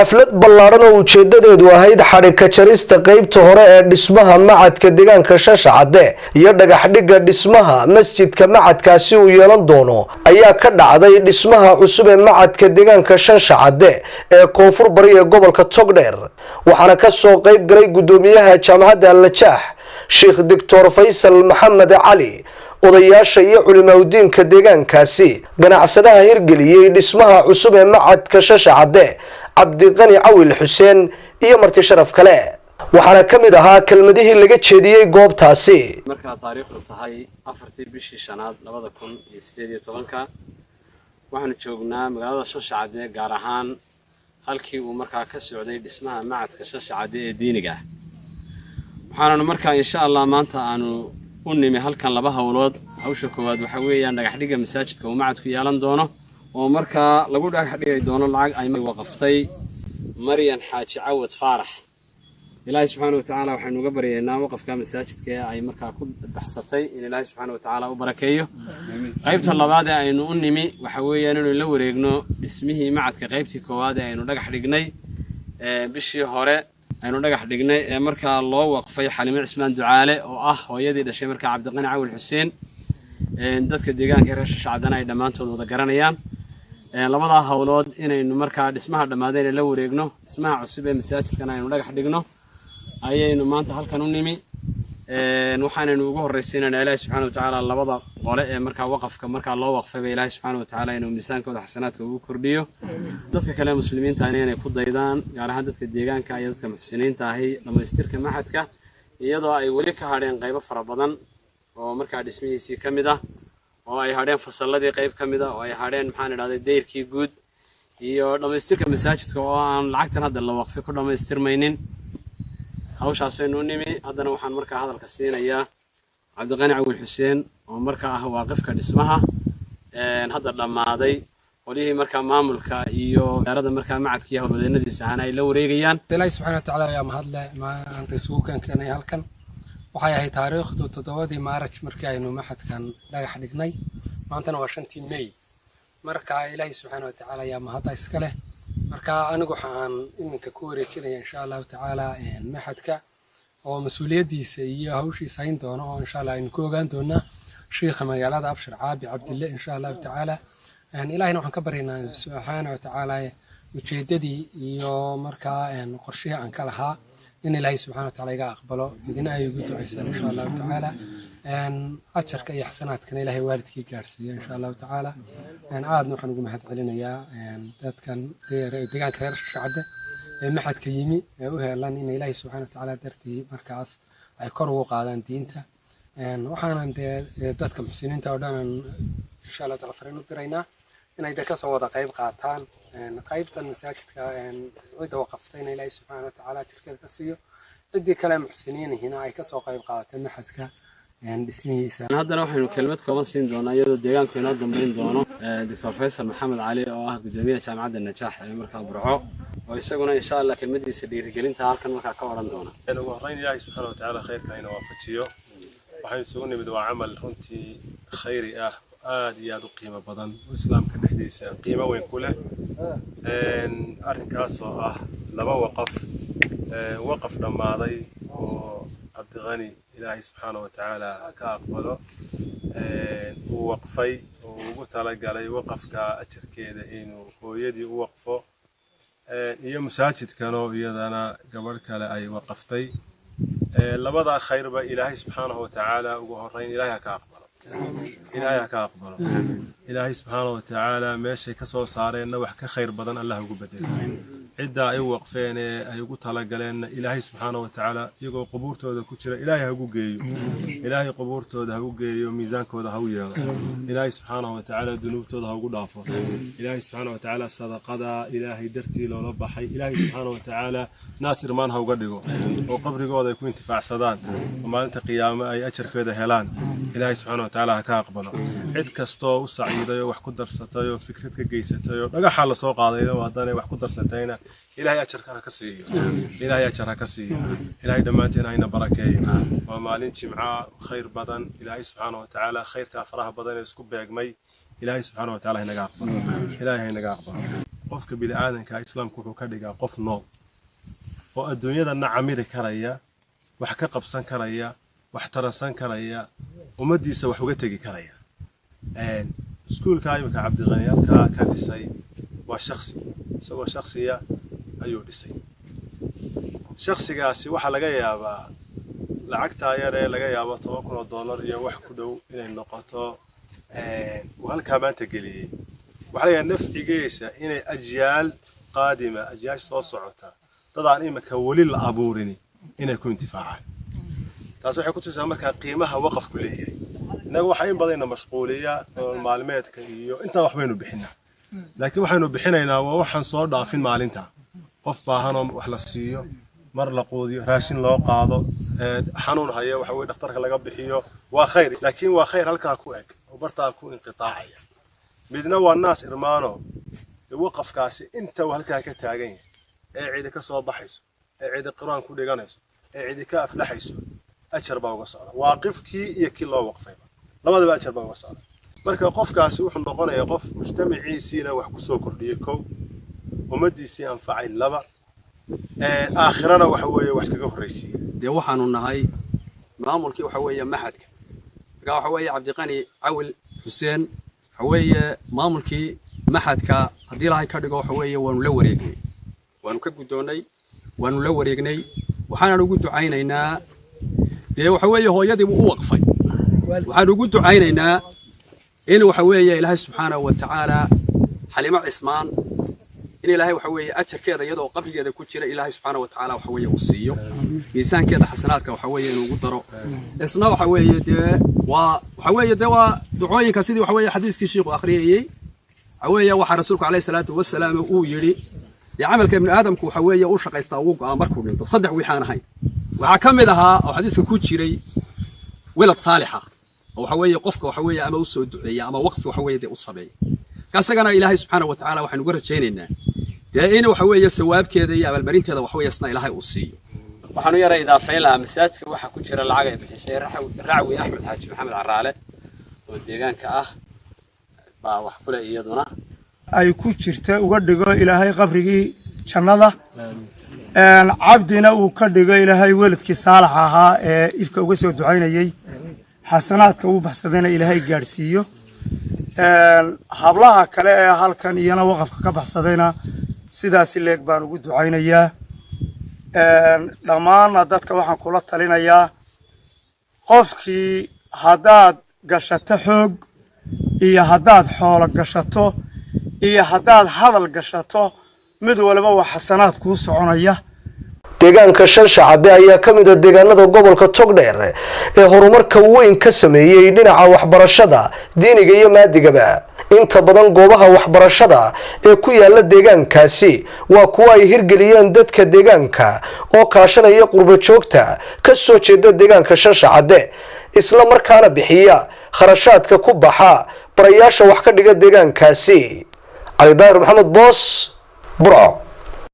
Xaflad ballaadhan oo ujeedadeedu ahayd xadhigka jarista qeybta hore ee dhismaha macadka deegaanka Shashacadde iyo dhagax dhigga dhismaha masjidka macadkaasi uu yeelan doono ayaa ka dhacday dhismaha cusub ee macadka deegaanka Shanshacadde ee koonfur bari ee gobolka Togdheer. Waxaana ka soo qeyb galay guddoomiyaha jaamacadda Al-Najaax, Sheekh Doctor Faysal Maxamed Cali, odayaasha iyo culimaaudiinka deegaankaasi, ganacsadaha hirgeliyey dhismaha cusub ee macadka Shashacadde, Cabdiqani Cawil Xuseen, iyo marti sharaf kale. Waxaana ka mid ahaa kelmadihii laga jeediyey goobtaasi. Markaa taariikhdu tahay 4-tii bishii shanaad 2018-ka, waxaanu joognaa magaalada Shashacadde, gaar ahaan halkii uu markaa ka socday dhismaha macadka Shashacadde ee diiniga ah. Waxaananu markaa, insha Allah, maanta aanu u nimi halkan laba howlood. Hawsha koowaad waxaa weeyaan dhagaxdhigga masaajidka uu macadku yeelan doono, oo markaa lagu dhagax dhigi doono lacag ay waqaftay Maryan Xaaji Cawad Faarax. Ilaahay subxaana wa tacaala waxaynu uga baryaynaa waqafka masaajidka ee ay markaa ku baxsatay in Ilaahay subxaana wa tacaala u barakeeyo. Qaybta labaad ee aynu u nimi waxa weeyaan inaynu la wareegno dhismihii macadka qaybtii koowaad ee aynu dhagax dhignay bishii hore aynu dhagax dhignay, ee markaa loo waqfay Xalimo Cismaan Ducaale, oo ah hooyadii dhashay markaa Cabdiqani Cawil Xuseen, dadka deegaanka reer Shashacadana ay dhammaantood wada garanayaan. Labadaa howlood, inaynu markaa dhismaha dhammaadayna la wareegno, dhismaha cusub ee masaajidkana aynu dhagax dhigno, ayaynu maanta halkan u nimi. Waxaanaynu ugu horraysiinaynaa Ilaahi subxana wa tacaala labada qole ee markaa waqafka markaa loo waqfayba, Ilaahi subxaana wa tacaala inuu miisaankooda xasanaadka ugu kordhiyo. Dadka kale muslimiinta ahna inay ku daydaan, gaar ahaan dadka deegaanka iyo dadka muxsiniinta ahi, dhammaystirka maxadka, iyadoo ay weli ka hadheen qaybo fara badan oo markaa dhismihiisii ka mid ah, oo ay hadheen fasalladii qayb ka mid ah, oo ay hadheen, maxaan idhahday, dayrkii guud iyo dhammaystirka masaajidka oo aan lacagtan hadda la waqfi ku dhammaystirmaynin. Hawshaasaynu u nimi. Haddana waxaan markaa hadalka siinayaa Cabdiqani Cawil Xuseen, oo markaa ah waaqifka dhismaha hadda dhammaaday, qolyihii markaa maamulka iyo wasaaradda markaa macadkii howlwadeenadiisa ahaana ay la wareegayaan. Ilaahi subxana wa tacaala ayaa mahadle maanta isugu keenkeenay halkan. Waxay ahayd taariikhdu 7-dii Maaraj markii aynu maxadkan dhagax dhignay, maantana waa 5-tii May. Marka Ilaahi subxaana wa tacaala ayaa mahadda iska leh. Marka anigu waxaan iminka ku wareejinaya, insha Allahu tacaala, maxadka oo mas-uuliyaddiisa iyo hawshiisa hayn doono, oo insha Allah aynu ku ogaan doonaa, shiikha magaalada Abshir Caabi Cabdille, insha Allahu tacaala. Ilahina waxaan ka baryaynaa subxaana wa tacaala ujeeddadii iyo markaa qorshihii aan ka lahaa in Ilaahay subxana wa taala iga aqbalo, idina ay igu ducaysaan, insha Allahu tacaala. Ajarka iyo xasanaadkana Ilahay waalidkii gaarsiiyo, insha Allahu tacaala. Aadna waxaan ugu mahad celinayaa dadkan deegaanka reer Shacabde ee maxadka yimi ee u heelan in Ilaahay subxana wa tacaala dartii markaas ay kor ugu qaadaan diinta. Waxaanan dee dadka muxsiniinta oo dhan aan insha Allah taala fariin u diraynaa inay de kasoo wada qayb qaataan qaybtan masaajidka. Cidda waqaftayna Ilaahay subxaana wa tacaala ajarkeeda ka siiyo, ciddii kale muxsiniinihina ay kasoo qayb qaadatay maxadka dhismihiisa. Haddana waxaynu kelmad kooban siin doonaa, iyadoo deegaanku inoo dambeyn doono, Doctor Faysal Maxamed Cali, oo ah guddoomiyaha jaamacadda Najaax ee markaa Burco, oo isaguna insha Allah kelmadiisa dhiirigelinta halkan markaa ka odhan doona. Ugu horreyn, Ilaahay subxaana wa tacaala khayrka hayna waafajiyo. Waxaan isugu nimid waa camal runtii khayri ah, aad iyo aad u qiimo badan, oo islaamka dhexdiisa qiimo weyn ku leh. Arrinkaas oo ah laba waqaf: waqaf dhammaaday oo Cabdiqani, Ilaahay subxaana wa tacaala ha ka aqbalo, uu waqfay oo ugu talagalay waqafka ajarkeeda inuu hooyadii u waqfo, iyo masaajidkanoo iyadana gabadh kale ay waqaftay. Labadaa khayrba Ilaahay subxaanahu wa tacaala ugu horreyn Ilaahay ha ka aqbalo, Ilaahay ha ka aqbalo. Ilaahay subxaanahu wa tacaala meeshay ka soo saareenna wax ka khayr badan Allah ugu bedelo. Ciddaa ay u waqfeen ee ay ugu talagaleenna Ilaahay subxaanahu wa tacaala iyagoo qubuurtooda ku jira Ilaahay hagu geeyo, Ilaahay qubuurtooda hagu geeyo, miisaankooda ha u yeelo. Ilaahay subxaanahu wa tacaala dunuubtooda ha ugu dhaafo. Ilaahay subxaanahu wa tacaala sadaqada Ilaahay dartii loola baxay Ilaahay subxaanahu wa tacaala naas irmaan ha uga dhigo, oo qabrigooda ay ku intifaacsadaan, oo maalinta qiyaame ay ajarkeeda helaan. Ilaahay subxaanahu wa tacaala ha ka aqbalo. Cid kastoo u saciiday oo wax ku darsatay oo fikrad ka geysatay oo dhagaxa lasoo qaaday oo haddana wax ku darsatayna, Ilaahay ajarka ha ka siiyo, Ilaahay ajar ha ka siiyo. Ilaahay dhammaanteen hayna barakeeyo. Waa maalin jimca khayr badan. Ilaahay subxaanahu wa tacaala khayrkaa faraha badan ee isku beegmay Ilaahay subxaanahu wa tacaala haynaga aqbalo, Ilaahay haynaga aqbalo. Qofka bini aadanka islaamku wuxuu ka dhigaa qof nool oo adduunyadana camiri karaya, wax ka qabsan karaya, wax taransan karaya, ummaddiisa wax uga tegi karaya. Iskuulka imika Cabdiqani halkaa ka dhisay waa shaksi, isagoo shaksiya ayuu dhisay. Shaksigaasi waxaa laga yaabaa lacagtaa yar ee laga yaabo 10,000 oo dollar iyo wax ku dhow inay noqoto uu halkaa maanta geliyey. Waxaa laga yaabaa nafcigiisa inay ajyaal qaadima, ajyaasha soo socota, dad aan imika weli la abuurin inay ku intifaacaan. Taas waxay ku tusaa markaa qiimaha waqafku leeyahay. Innaga waxaa in badanna mashquuliya nolol maalmeedka iyo intaa wax baynu bixinaa, laakiin waxaynu bixinaynaa waa waxaan soo dhaafin maalinta. Qof baahanoo wax la siiyo, mar la quudiyo, raashin loo qaado, xanuun haya waxa weye dhakhtarka laga bixiyo, waa khayr, laakiin waa khayr halkaa ku eg oo bartaa ku inqitaacaya. Midna waa naas irmaano dee waqafkaasi inta uu halkaa ka taagan yahay ee cidi ka soo baxayso, ee cidi qur-aan ku dhiganayso, ee cidi ka aflaxayso, ajar baa uga socda. Waaqifkii iyo kii loo waqfayba labadaba ajar baa uga socda. Marka qofkaasi wuxuu noqonayaa qof mujtamaciisiina wax ku soo kordhiyey kow, ummaddiisii anfacay laba, aakhirana waxa weeye wax kaga horraysiiyey. Dee waxaanu nahay maamulkii waxa weeye maxadka. Marka waxa weeye Cabdiqani Cawil Xuseen waxa weeye maamulkii maxadka, haddii Ilaahay ka dhigo waxa weeye waanu la wareegnay, waanu ka guddoonnay, waanu la wareegnay. Waxaanan ugu ducaynaynaa dee waxa weeye hooyadii buu u waqfay. Waxaan ugu ducaynaynaa in waxa weeye Ilaahay subxaanahu wa tacaala Xalimo Cismaan in Ilaahay waxa weeye ajarkeeda iyadoo qabrigeeda ku jira Ilaahay subxaanahu wa tacaala waxa weeye uu siiyo, miisaankeeda xasanaadka waxa weeye inuu ugu daro. Isna waxa weeye dee waa waxa weeye dee waa ducooyinka sidii waxa weeye xadiiskii shiiku akhriyayey waxa weeye waxaa rasuulku calayhi salaatu wasalaam uu yidhi dee camalka ibnu aadamku waxa weeye u shaqaystaa ugu go'aa markuu dhinto saddex wixaan ahayn. Waxaa ka mid ahaa oo xadiiska ku jiray welad saalixa oo waxa weeye qofka waxa weeye ama u soo duceeya ama waqfi waxa weeye dee u sameeya. Isagana Ilaahay subxaana wa tacaala waxaynu uga rajaynaynaa dee in waxa weeye sawaabkeeda iyo abaalmarinteeda waxa weeye isna Ilaahay uu siiyo. Waxaanu yara idaafayn lahaa masaajidka waxaa ku jira lacag ay bixisay Racwi Axmed Xaaji Maxamed Caraale oo deegaanka ah baa wax kule iyaduna ay ku jirta. Uga dhigo Ilaahay qabrigii jannada, Cabdina uu ka dhigo Ilaahay weladkii saalax ahaa ee ifka uga soo ducaynayey, xasanaadka uu baxsadayna Ilaahay gaadhsiiyo. Hablaha kale ee halkan iyana waqafka ka baxsadayna sidaasi leeg baan ugu ducaynayaa. Dhammaanna dadka waxaan kula talinayaa, qofkii haddaad gashato xoog iyo haddaad xoolo gashato iyo haddaad hadal gashato, mid waliba waa xasanaad kuu soconaya. Deegaanka Shanshacadde ayaa ka mid a deegaanada gobolka Togdheer ee horumarka weyn ka sameeyey dhinaca waxbarashada diiniga iyo maadigaba. Inta badan goobaha waxbarashada ee ku yaala deegaankaasi waa kuwa ay hirgeliyeen dadka deegaanka oo kaashanaya qurbo joogta ka soo jeeda deegaanka Shanshacadde, isla markaana bixiya kharashaadka ku baxa barayaasha wax ka dhiga deegaankaasi. Cali Daahir Maxamed Boos, Burco.